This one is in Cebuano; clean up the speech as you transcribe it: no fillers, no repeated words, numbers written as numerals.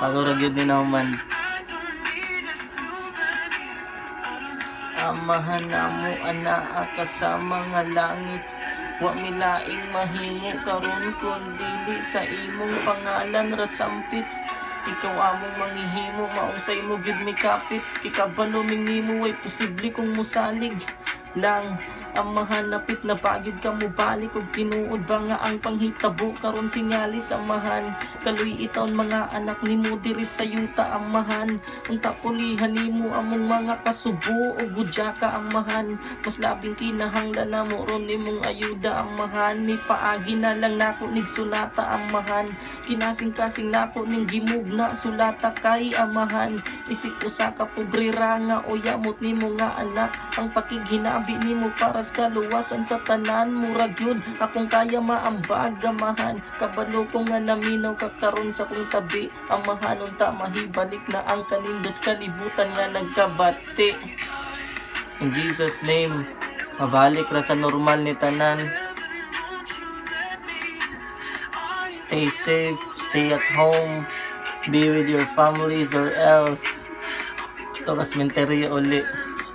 Bago ra gyud ni nahuman. I don't need a souvenir. I don't know. Amahan namo anaa ka sa mga langit. Wa mi laing mahimo karon kun dili sa imong pangalan ra sampit. Ikaw among manghihimo, maong sa imo gyud mi kapit. Kikabalo mi nimo way posible kung musalig lang. Amahan, napit na ba gyud ka mobalik og tinuod ba nga ang panghitabo karon sinyalis, Amahan? Kaluy taon mga anak nimo diri sa yuta, Amahan. Unta pulihan nimo among mga kasubo ug ka, Amahan. Mas labing kinahanglan namo ron nimong ayuda, Amahan. Ni paagi na lang nako nig sulata, Amahan. Kinasing-kasing nako ning gimugna sulata kay Amahan. Isip usa ka pobre ra nga oyamot nimo nga anak. Ang pakighinabi nimo para sa kaluwasan sa tanan, murag yun akong kaya maambag, Amahan. Kabalo ko nga naminaw ka karon sa kong tabi, Amahan. Unta mahibalik na ang kanindot sa kalibutan nga nagkabati. In Jesus' name, mabalik ra sa normal ni tanan. Won't you let me in? Are you Stay safe, stay at home, be with your families or else. Ito ka sementeryo uli.